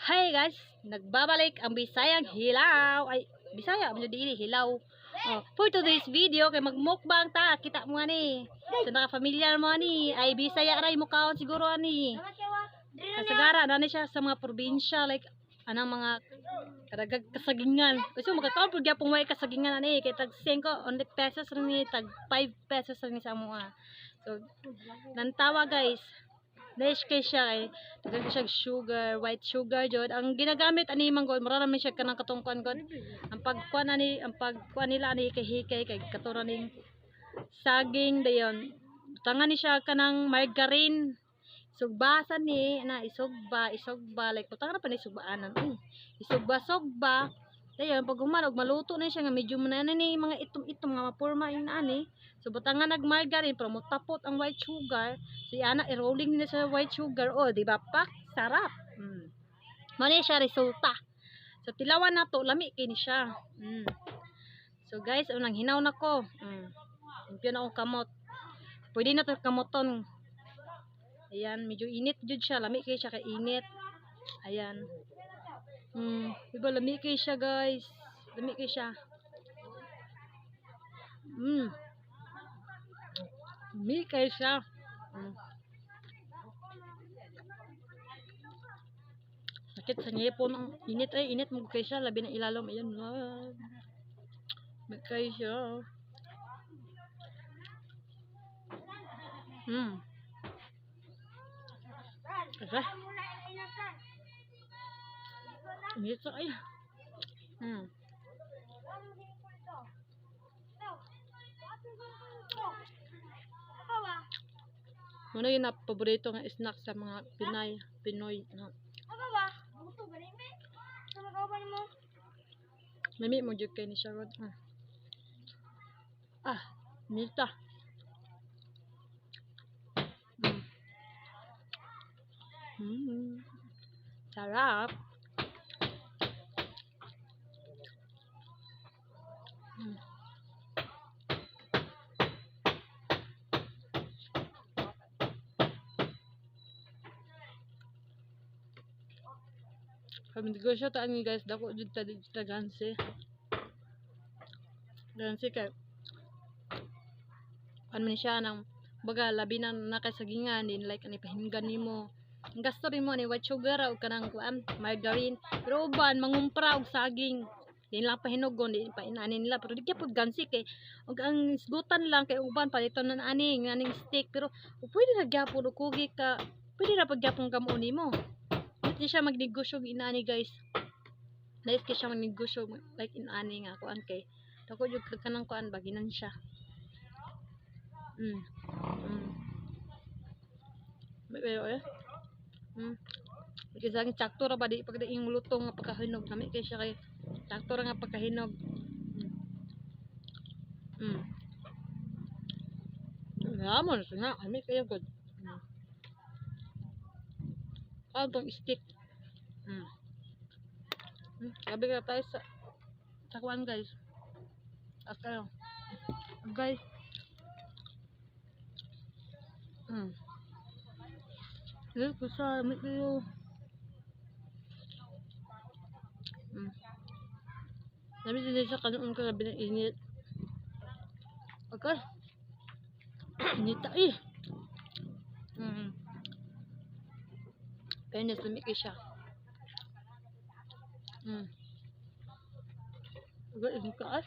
Hi guys, nagbabalik ang Bisayang Hilaw. Ay, Bisaya man jud dili hilaw. Oh, for today's video kay magmukbang ta, kita mo ani. So naka-familiar mo ani, ay Bisaya ray mo kaon siguro ani. Kasagara na ni siya sa mga probinsya, like anang mga karagag kasagingan. Kasi makakaon pud gyapon way kasagingan ani kay tag 5 only pesos ra ni, tag 5 pesos ra ni sa amoa. So nantawa guys. Nice kay siya kay daghan kay siya sugar, white sugar jud. Ang ginagamit ani man gud, mura ra man siya kanang katong kuan gud. Ang pagkuan ani, ang pagkuan nila ani kay hikay kay katura ning saging dayon. Butangan ni siya kanang margarine. Sugbasan ni na isugba, isugba, like butangan na pa ni sugbaanan. Uy, isugba sugba. Dayon pag human og maluto na siya nga medyo na ni mga itom-itom nga mapurma in ani. So butangan nag margarine pero motapot ang white sugar. So ana i-rolling nila sa white sugar. Oh, di ba pak? Sarap. Mao ni siya resulta. So tilawan nato, lami kay ni siya. So guys, unang hinaw na ko. Limpyo na akong kamot. Pwede na to kamoton. Ayan, medyo init jud siya, lami kay siya kay init. Ayan. Diba lami kay siya guys. Lami kay siya. Lami kay siya. Sakit sa ngipon ang init ay init mo kay siya labi na ilalom ayan. Lami kay siya. Asa? Init sa ay. Muna yun na paborito nga snack sa mga Pinay, Pinoy. No. Mami mo jud kay ni siya rod. Ah, nita. Sarap. Kami negosyo ta ani guys, dako jud ta dito ta gansi. Gansi kay ano man siya nang baga labi na nakasagingan din, like ani pahinggan nimo. Ang gasto rin mo ani white sugar o kanang kuan margarine. Pero uban mangumpra og saging. Di lang pahinugon, di pa inaani nila pero di gyud gansi kay og ang isgutan lang kay uban paliton na ani nganing stick, pero o, pwede ra gyapon og kugi ka, pwede ra pag gyapon kamo nimo. Di siya magnegosyo og inaani guys. Nice kay siya magnegosyo like inaani nga kuan kay dako jud ka kanang kuan ba ginan siya. May eh. Kay sa akin sakto ra ba di pag yung luto nga pagkahinog nami kay siya kay sakto ra nga pagkahinog. Ramon nga kami kayo good. Ah, tong stick. Gabi ka tayo sa kuan guys. Akayo. Guys. Eh, kusa, may kayo. Sabi din siya kanoon ka sabi ng init. Okay. Init ta eh. Fairness, lami kay siya. Agad, init ka ah.